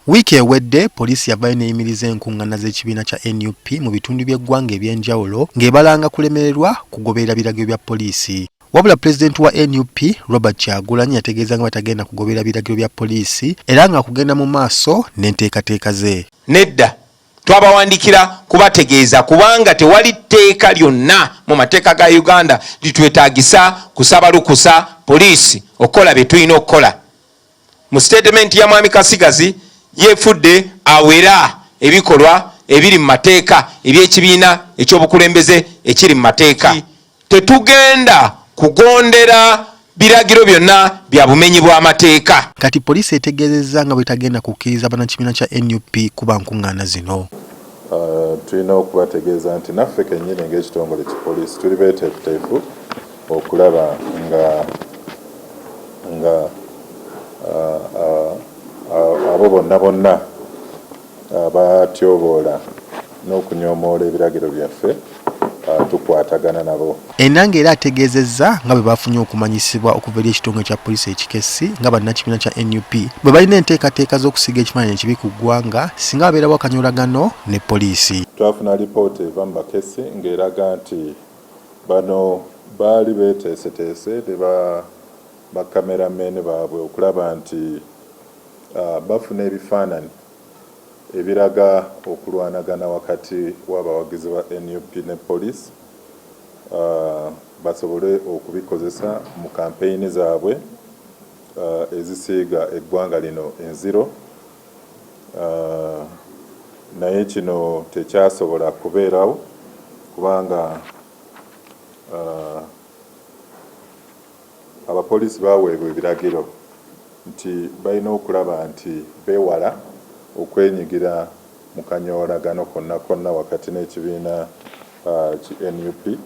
Wiiki ewedde poliisi yavaayo n'eyimiriza enkungana z'ekibiina kya nup mu bitundu by'eggwanga eby'enjawulo ng'ebalanga kulemererwa kugoberera biragiro bya poliisi. Wabula pulezidenti wa nup Robert Kyagulanyi yategeeza nga batagenda kugoberera biragiro bya poliisi era nga kugenda mu maaso n'enteekateeka ze. Nedda, twabawandikira kubategeeza kubanga tewali tteeka lyonna mu mateeka ga Uganda litwetaagisa kusaba lukusa poliisi okukola bye tulina okukola. Mu sitetimenti ya Mwami Kasigazi yeefudde awera ebikolwa ebiri mu mateeka eby'ekibiina eky'obukulembeze ekiri mu mateeka. Tetugenda kugondera biragiro byonna bya bumenyi bw'amateeka. Kati poliisi etegeezezza nga bwetagenda kukkiriza bannakibiina kya nup kuba nkungaana zino. Tulina okubategeeza nti naffe kennyini ng'ekitongole ki poliisi tuli beeteefuteefu okulaba nga nga abo bonna bonna abatyoboola n'okunyoomoola ebiragiro byaffe tukwatagana nabo. Enanga era ategeezezza nga bwe baafunye okumanyisibwa okuva eri ekitongole kya poliisi ekikessi nga bannakibiina kya nup bwe balina enteekateeka z'okusiiga ekifaananyi ekibi ku ggwanga singa wabeerawo akanyoolagano ne poliisi. Twafuna lipoota eva mu bakessi ng'eraga nti bano baali beeteeseteese ne ba cameramen baabwe okulaba nti bafuna ebifaananyi ebiraga okulwanagana wakati w'abawagizi ba nup ne poliisi basobole okubikozesa mu kampeyini zaabwe ezisiiga eggwanga lino enziro. Naye kino tekyasobola kubeerawo kubanga abapoliisi baaweebwa ebiragiro nti balina okulaba nti beewala okwenyigira mu kanyoolagano konna konna wakati n'ekibiina ki nup.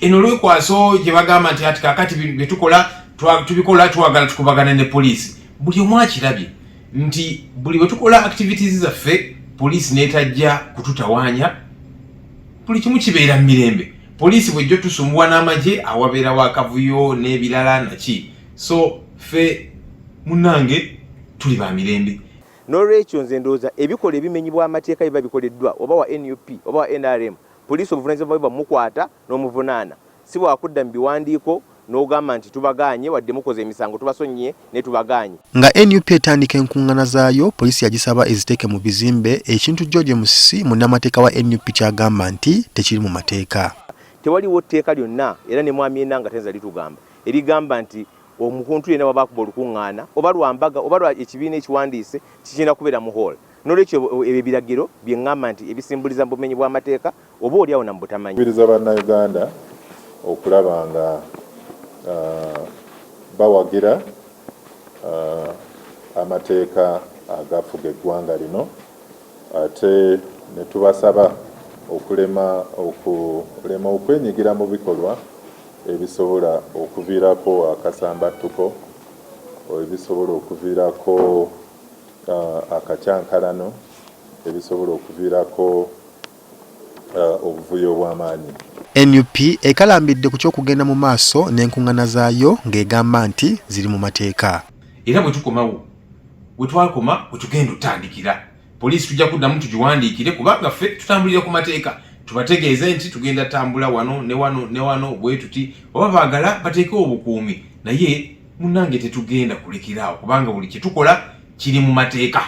Eno lwekwaso gye bagamba nti ati kakati bye tukola tubikola twagala tukubagane ne poliisi. Buli omu akirabye nti buli bwe tukola activities zaffe poliisi n'etajja kututawaanya, buli kimu kibeera mu mirembe. Poliisi bw'ejja otusumbuwa n'amagye awabeerawo akavuyo n'ebirala naki, so ffe munnange tuli ba mirembe. N'olwekyo nze ndowooza ebikolwa ebimenyi bw'amateeka biba bikoleddwa oba wa nup oba wa nrm, poliisi obuvunaanyizibwa bwayo bwamukwata n'omuvunaana, si bwakudda mu biwandiiko n'ogamba nti tubagaanye wadde mukoze emisango tubasonyiye naye tubagaanye. Nga nup etandika enkungana zaayo, poliisi yagisaba eziteeke mu bizimbe ekintu George Musisi munnamateeka wa nup ky'agamba nti tekiri mu mateeka. Tewaliwo tteeka lyonna era ne Mwami Enanga tayinza litugamba erigamba nti omuntu yenna bw'aba akuba olukungaana oba lwa mbaga oba lwa ekibiina ekiwandiise kirina kubeera mu hall. Noolwekyo ebyo ebiragiro bye ngamba nti ebisimbuliza mu bumenyi bw'amateeka oba oli awo na mu butamanya. Nkubiriza Bannayuganda okulaba nga bawagira amateeka agafuga eggwanga lino ate ne tubasaba okulema okulema okwenyigira mu bikolwa ebisobola okuviirako akasambattuko, ebisobola okuviirako akakyankalano, ebisobola okuviirako obuvuyo obw'amaanyi. Nup ekalambidde ku ky'okugenda mu maaso n'enkungana zaayo ng'egamba nti ziri mu mateeka. Era bwe tukomawo we twakoma we tugenda otandikira poliisi tujja kuddamu tugiwandiikire kubanga ffe tutambulira ku mateeka tubategeeze nti tugenda tambula wano ne wano ne wano bwe tuti oba baagala bateekewo obukuumi naye munnange tetugenda kulekeraawo kubanga buli kye tukola kiri mu mateeka.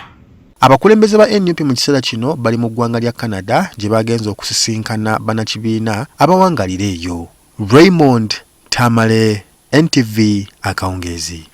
Abakulembeze ba nup mu kiseera kino bali mu ggwanga lya Canada gye bagenze okusisinkana bannakibiina abawangalira eyo. Raymond Tamale, NTV akawungeezi.